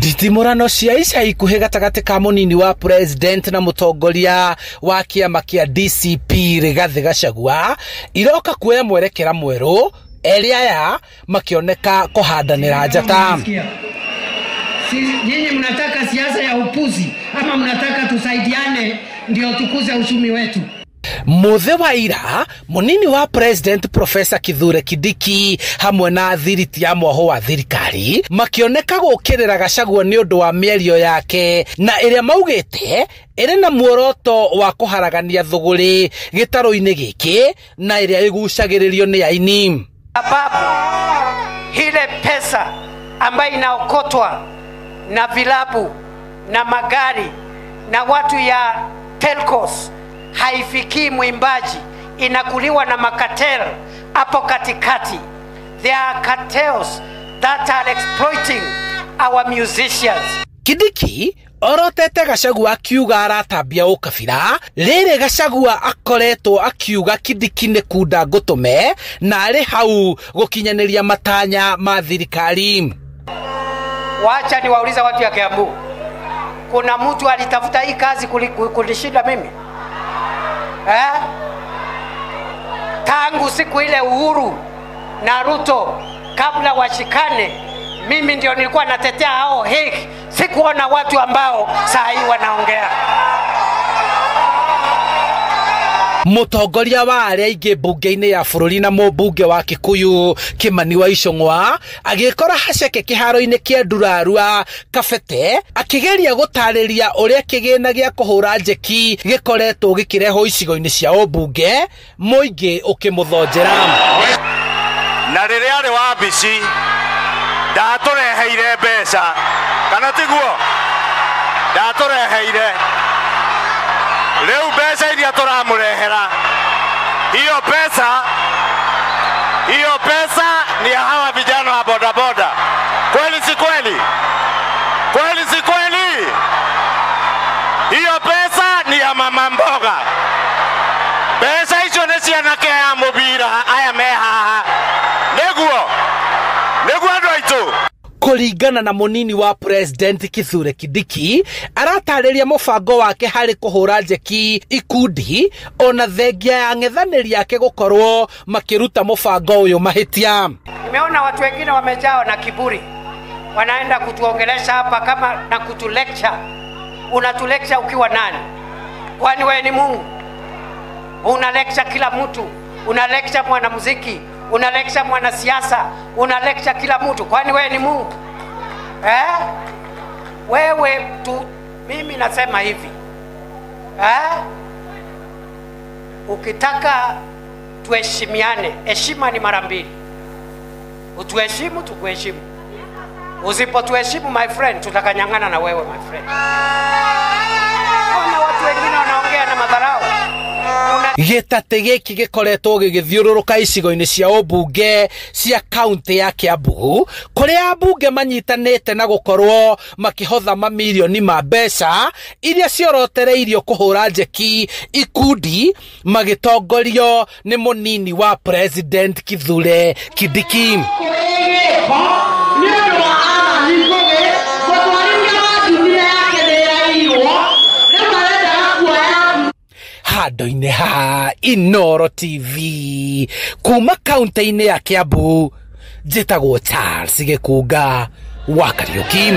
Nditimũrano cia ica ikuhĩ gatagatĩ ka mũnini wa president na mũtongoria wa kĩama kĩa DCP Rigathĩ Gachagua iroka kuoya mwerekera mwerũ, erĩ aya makĩoneka kũhandanĩra njata. Nyinyi mnataka siasa ya upuzi ama mnataka tusaidiane ndio tukuze uchumi wetu? Muthe wa ira munini wa president Professor Kithure Kindiki hamwe na thiriti ya mwaho wa thirikari makioneka gukirira Gachagua ni undu wa mĩario yake na ĩrĩa maugĩte ĩrĩ na muoroto wa kũharagania thũgũrĩ gĩtarũ-inĩ gĩkĩ na ĩrĩa ĩgucagĩrĩrio nĩ aini. Sababu ile pesa ambayo inaokotwa na vilabu na magari na watu ya telcos haifikii mwimbaji, inakuliwa na makatel hapo katikati. There are cartels that are exploiting our musicians. Kindiki orotete Gachagua akiuga aratambia ukabira rĩrĩ Gachagua akoretwo akiuga Kindiki nĩ kunda ngũtũme na arĩ hau gũkinyanĩria matanya ma thirikari. Wacha niwaulize watu ya Kiambu, kuna mtu alitafuta hii kazi kulishinda mimi? Eh? Tangu siku ile Uhuru na Ruto kabla washikane, mimi ndio nilikuwa natetea hao hiki. Sikuona watu ambao saa hii wanaongea. Mũtongoria wa arĩa aingĩ mbunge-inĩ ya bũrũri na mũmbunge wa Kikuyu Kimani wa Ichung'wa agĩkora haceke kĩharo-inĩ kĩa Ndurarua Kabete akĩgeria gũtarĩria ũrĩa kĩgĩna gĩa kũhũra njeki gĩkoretwo gĩkĩrehwo icigo-inĩ cia ũmbunge, mũingĩ ũkĩmũthonjera. Na rĩrĩa arĩ wabici ndatũreheire mbeca, kana tiguo? Ndatũreheire. Rĩu mbeca iria tũramũrehera, hiyo pesa ni ya hawa vijana wa bodaboda. Kweli si kweli? Kweli si kweli? Hiyo pesa ni ya mama mboga. Pesa hizo ni cia anake ya mũbira aya me haha. Nĩguo? Nĩguo andũ aitũ? Kũringana na mũnini wa president Kithure Kindiki aratarĩria mũbango wake harĩ kũhũra njeki ikundi ona thengia ya ng'ethanĩri yake gũkorwo makĩruta mũbango ũyũ mahĩtia. Nimeona watu wengine wamejawa na kiburi, wanaenda kutuongelesha hapa kama na kutulecture. Unatulecture ukiwa nani? Kwani wewe ni Mungu? Una lecture kila mtu, una lecture mwanamuziki, una lecture mwanasiasa, una lecture kila mtu. Kwani wewe ni Mungu? Eh? Wewe tu, mimi nasema hivi. Eh? Ukitaka tuheshimiane, heshima ni mara mbili. Utuheshimu, tukuheshimu. Usipotuheshimu my friend, tutakanyang'ana na wewe my friend. Ona watu wengine wanaongea na madharau. Gĩtatĩ gĩkĩ gĩkoretwo gĩgĩthiũrũrũka icigo-inĩ cia ũmbunge cia kaunti ya Kiambu kũrĩa ambunge manyitanĩte na gũkorwo makĩhotha mamirioni ma mbeca iria ciorotereirio kũhũra njeki ikundi magĩtongorio nĩ mũnini wa president Kithure Kindiki. Handũ-inĩ ha Inooro TV kuma kaunti-inĩ ya Kiambu, njĩtagwo Charles Gĩkunga wa Kariũki.